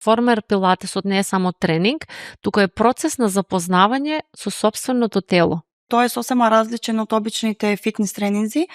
Формер пилатесот не е само тренинг, туку е процес на запознавање со сопственото тело. Тоа е сосема различен од обичните фитнес тренинзи,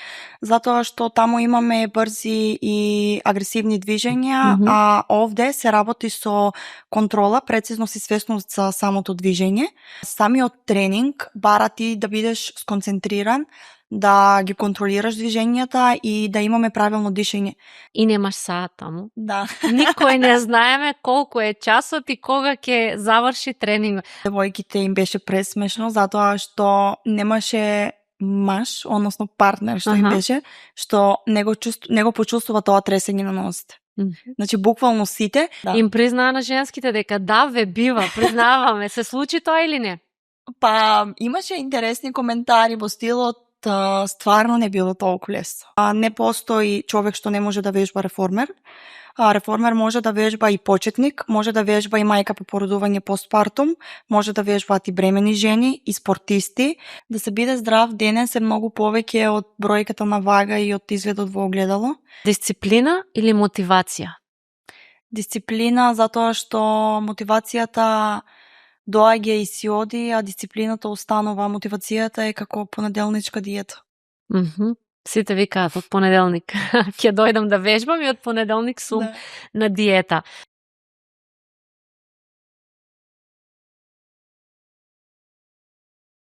затоа што таму имаме брзи и агресивни движења, а овде се работи со контрола, прецизност и свесност за самото движење. Самиот тренинг бара ти да бидеш сконцентриран, да ги контролираш движењата и да имаме правилно дишење. И немаш саат таму. Да. Никој не знаеме колку е часот и кога ќе заврши тренинг. Девојките им беше пресмешно, затоа што немаше маж, односно партнер што им беше, што не го почувствува тоа тресење на носите. Значи, буквално сите. Да. Им признаа на женските дека да, ве бива, признаваме. Се случи тоа или не? Па, имаше интересни коментари во стилот стварно не било толку лесно. Не постои човек што не може да вежба реформер. Реформер може да вежба и почетник, може да вежба и мајка по породување постпартум, може да вежбаат и бремени жени, и спортисти. Да се биде здрав денес е многу повеќе од бројката на вага и од изгледот во огледало. Дисциплина или мотивација? Дисциплина, затоа што мотивацијата доаѓа и си оди, а дисциплината останува. Мотивацијата е како понеделничка диета. Сите викаат од понеделник ќе дојдам да вежбам и од понеделник сум на диета.